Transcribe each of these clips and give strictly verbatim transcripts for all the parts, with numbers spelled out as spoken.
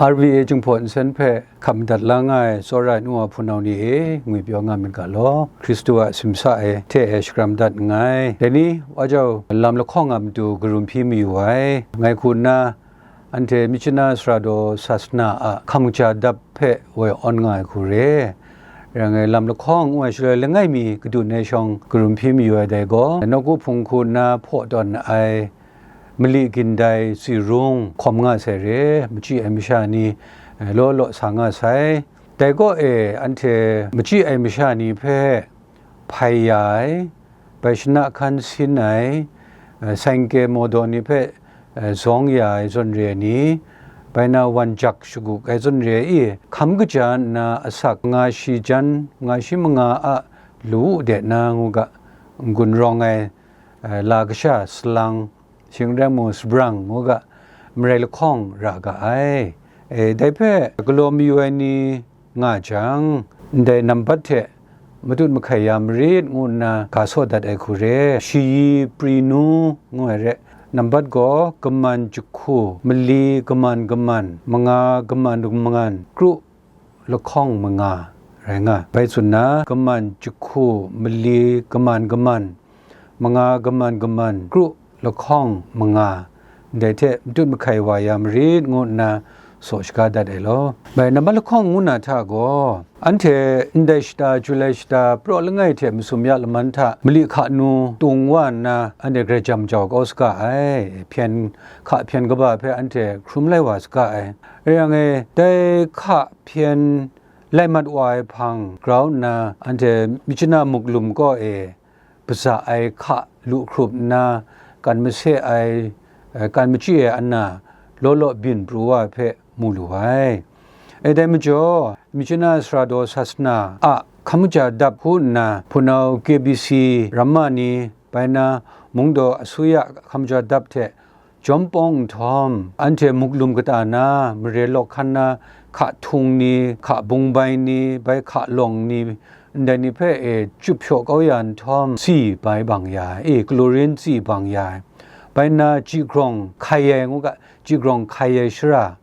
R V A Jinghpaw Nsen hpe hkap madat la nga ai tsawra ai nu wa hpunau ni e, ngwi pyaw nga myit ga law, Hkristu a simsa e hte e shakram dat nngai. Dai ni, wa jau lam lahkawng a matu karum hpyi mayu ai, ngai hku nna, anhte Myitkyina Sarado Sasana a hkam kaja dap hpe woi awn nga ai hku re. Rai ngai, lam lahkawng ngu ai shaloi langai mi kadun ai shawng karum hpyi mayu ai dai gaw, nawku hpung hku nna hpaw tawn ai mali gindai tsirung hkawm nga sai re, machyi ai masha ni, eh, law law sa nga sai. Dai kaw e, anhte machyi ai masha ni hpe hpai ya ai, bai shana hkan sin ai, eh, saingke mawdaw ni hpe, eh, zawng ya ai zawn re ai ni, bai na wan jak shaguk ai zawn re ai i, hkam kaja nna asak nga shi jan, nga shi manga a lu de na ngu ga, n-gun rawng ai, eh, la kasha salang, shing rai mu, sabrang ngu ga, marai lahkawng ra ga ai. E, dai hpe galaw mayu ai ni nga jang, ndai nambat hte matut mahkai ya marit ngu nna ga saw dat ai hku re. Shayi Prinu ngu ai re, nambat gaw kaman jahku, mali kaman kaman, manga kaman kaman, kru lahkawng manga rai nga. Bai tsun na, kaman jahku, mali kaman kaman, manga kaman kaman, kru lahkawng manga, ndai hte matut mahkai wa ya marit ngu nna saw shaga dat ai law. Bai nambat lahkawng ngu na hta gaw, anhte ndai shata, Julai shata, praw langai hte masum ya laman hta mali hka nu tung wa nna, anhte grai jam jau kau saga ai, hpyen, hka hpyen kaba hpe anhte hkrum lai wa saga ai. Rai yang e, dai hka hpyen lai mat wa ai hpang grau nna, anhte Myitkyina Muklum kaw e, baza ai hka lu hkrup nna, kan mase ai, eh, kan machyi ai ana, law law byin pru wa ai hpe mu lu ai. E, dai majaw, Myitkyina Sarado Sasana a hkam kaja dap hku nna, hpunau K B C ramma ni, bai na mungdaw asuya hkam kaja dap hte jawm pawng nhtawm, anhte Muklum kata na, mare lawk hkan na, hka htung ni, hka bungbai ni, bai hka lawng ni, ndai ni hpe e, chup hpyaw kau ya nhtawm, tsi bai bang ya ai, e, kalorin tsi bang ya ai, bai nna chyi grawng hkai ai ngu ga, chyi grawng hkai ai shara,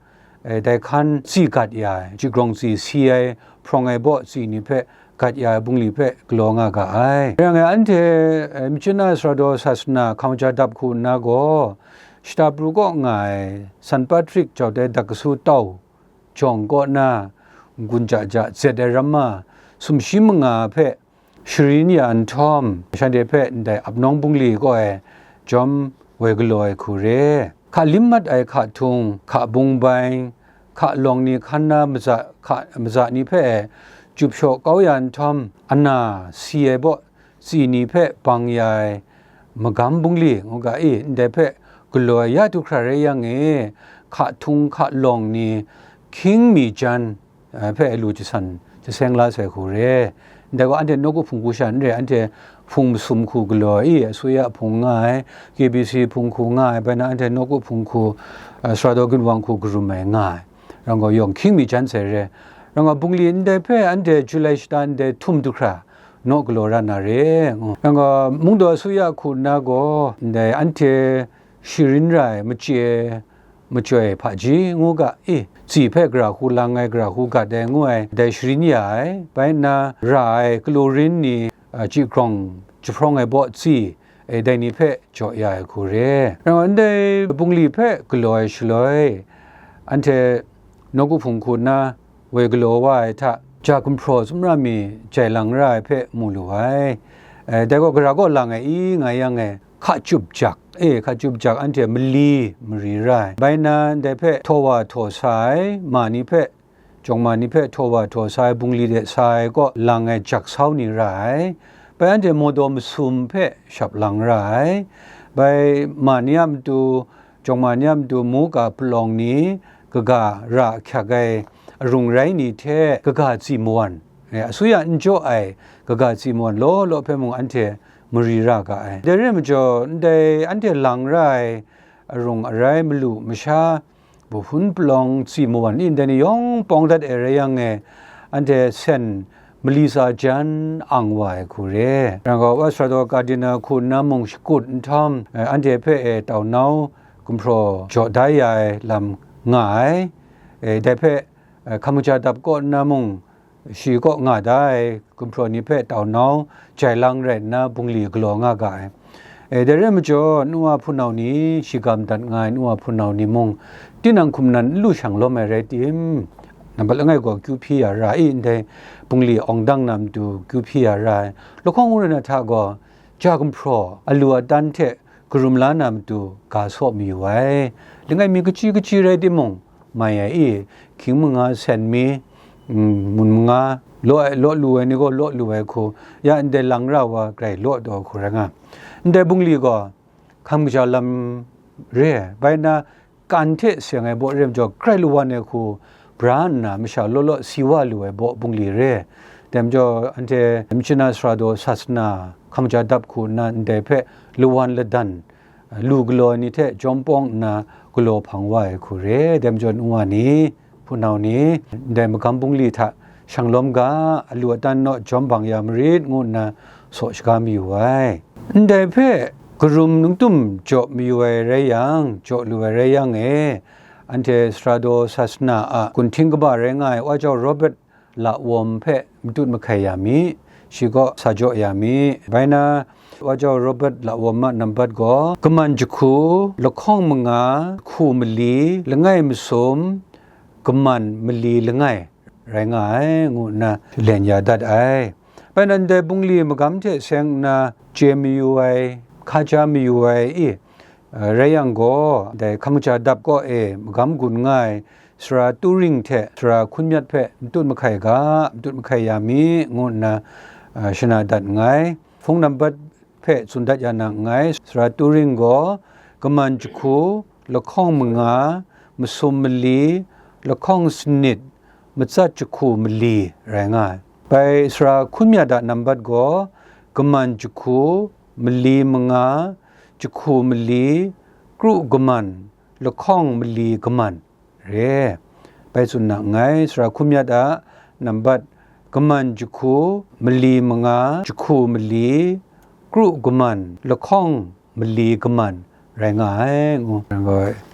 e, dai hkan tsi gat ya ai, chyi grawng tsi si ai, hprawng ai baw tsi ni hpe gat ya ai bungli hpe galaw nga ga ai. Rai yang e, anhte, e, Myitkyina Sarado Sasana hkam kaja dap hku nna gaw, shata pru kaw nga ai San Patrick jau dai dak kasu tau jawng kaw na, n-gun ja ja zet ai ramma sumshi manga hpe sharin ya nhtawm, shanhte hpe ndai ap nawng bungli kaw e jawm woi galaw ai hku re. Hka lim mat ai hka htung, hka bungbai, hka lawng ni hkan na maza, hka, maza ni hpe chup hpyaw kau ya nhtawm, ana si ai baw tsi ni hpe bang ya ai magam bungli ngu ga i, ndai hpe galaw ai ya du hkra rai yang e, hka htung hka lawng ni hkying mi jan, eh, hpe lu jasan jaseng la sai hku re. Ndai gaw anhte nawku hpung hku sha n re, anhte hpung masum hku galaw ai, asuya hpung nga ai, K B C hpung hku nga ai, bai na anhte nawku hpung hku, eh, Sarado ginwang hku karum ai nga ai. Rang gaw yawng hkying mi jan sai re. Rang gaw bungli ndai hpe anhte Julai shata ndai htum du hkra naw galaw ra na re, ngu. Rang gaw mungdaw asuya hku nna gaw, ndai anhte sharin ra ai, machye, machyoi hpaji ngu ga, i, tsi hpe gara hku lang ai, gara hku gat ai ngu ai, dai sharin ya ai, bai nna ra ai kalorin ni, a, chyi grawng jahprawng ai baw tsi, e, dai ni hpe jaw ya ai hku re. Rang gaw, ndai bungli hpe galaw ai shaloi, anhte nawku hpung hku nna woi galaw wa ai hta, ja gumhpraw tsumra mi jai lang ra ai hpe mu lu ai. E, dai gaw gara kaw lang ai i, nga yang e, hka chup jak, e, hka chup jak anhte mali mari ra ai. Bai nna, ndai hpe htaw wa htaw sa ai, ma ni hpe, jawng ma ni hpe htaw wa htaw sa ai, bungli de sa ai kaw lang ai jak sau ni ra ai. Bai anhte mawdaw masum hpe shap lang ra ai. Bai ma ni a matu, jawng ma ni a matu, mu ka palawng ni, kaga ra ahkyak ai arung rai ni hte kaga tsi mawan, e, asuya n jaw ai kaga tsi mawan law law hpe mung anhte mari ra ga ai. Dai re ai majaw, ndai anhte lang ra ai arung arai malu masha, bahun palawng tsi mawan ni ndai ni yawng pawng dat ai rai yang e, anhte sen mali tsa jan ang wa ai hku re. Rang gaw, wa Sarado Cardinal hku nna mung shakut nhtawm, eh, anhte hpe e tau nau gumhpraw jaw da ya ai lam nga ai. E, dai hpe, e, hkam kaja dap kaw nna mung, shi kaw nga da ai gumhpraw ni hpe taunau jai lang rai nna bungli galaw nga ga ai. E, dai rai majaw, nu a hpunau ni, shigam dat nga ai nu a hpunau ni mung, tinang hkum nan n lu shang lawm ai rai tim, nambat langai gaw kyu hpyi ya ra i, ndai bungli awng dang na matu kyu hpyi ya ra ai. Lahkawng Wunrin a hta gaw, ja gumhpraw, alu adan hte karum la na matu ga saw mayu ai. Langai mi kaji kaji rai timung, mai ai i, hkying manga sen mi, mm, mun manga, law ai, law lu ai ni gaw law lu ai hku, ya ndai lang ra wa grai law taw hku rai nga. Ndai bungli gaw, hkam kaja lam re ai, bai nna kan hte seng ai baw re majaw, grai lawan ai hku bra nna masha law law si wa lu ai baw bungli re ai. Dai majaw, anhte Myitkyina Sara daw sasana hkam kaja dap hku nna ndai hpe lawan ladan, lu galaw ai ni hte jawm pawng nna galaw hpang wa ai hku re ai. Dai majaw, nu wa ni, hpunau ni, ndai magam bungli hta shang lawm ga, alu adan naw jawm bang ya marit, ngu nna saw shaga mayu ai. Ndai hpe karum ningtum jaw mayu ai rai yang, jaw lu ai rai yang e, anhte Sara daw sasana a kunhting kaba rai nga ai Wa Jau Robert Lawawm hpe matut mahkai ya mi, shi kaw sa jaw ya mi. Bai na, Wa Jau Robert Lawawm a nambat gaw, kaman jahku, lahkawng manga, jahku mali, langai masum, kaman mali langai rai nga ai, ngu nna len ya dat ai. Bai na, ndai bungli magam hte seng nna chye mayu ai, hkaja mayu ai i, rai yang gaw, dai hkam kaja dap kaw e magam gun nga ai Sara Turing hte Sara Hkun Myat hpe matut mahkai ga, matut mahkai ya mi, ngu nna, a, shana dat nngai. Hpung nambat hpe tsun dat ya na nngai. Sara Turing gaw kaman jahku, lahkawng manga, masum mali, lahkawng sanit, matsat jahku mali rai nga ai. Bai Sara Hkun Myat a nambat gaw kaman jahku, mali manga, jahku mali, kru kaman, lahkawng mali kaman re. Bai tsun na nngai, Sara Hkun Myat a nambat kaman jahku, mali manga, jahku mali, kru kaman, lahkawng mali kaman rai nga ai, ngu.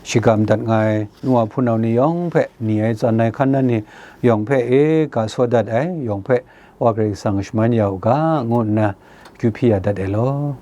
Shigam dat nga ai nu wa hpunau ni yawng hpe, ni ai tsan ai hkan nan ni yawng hpe, e, ga saw dat ai, yawng hpe Wa Karai Kasang shaman ya u ga, ngu nna kyu hpyi ya dat ai law.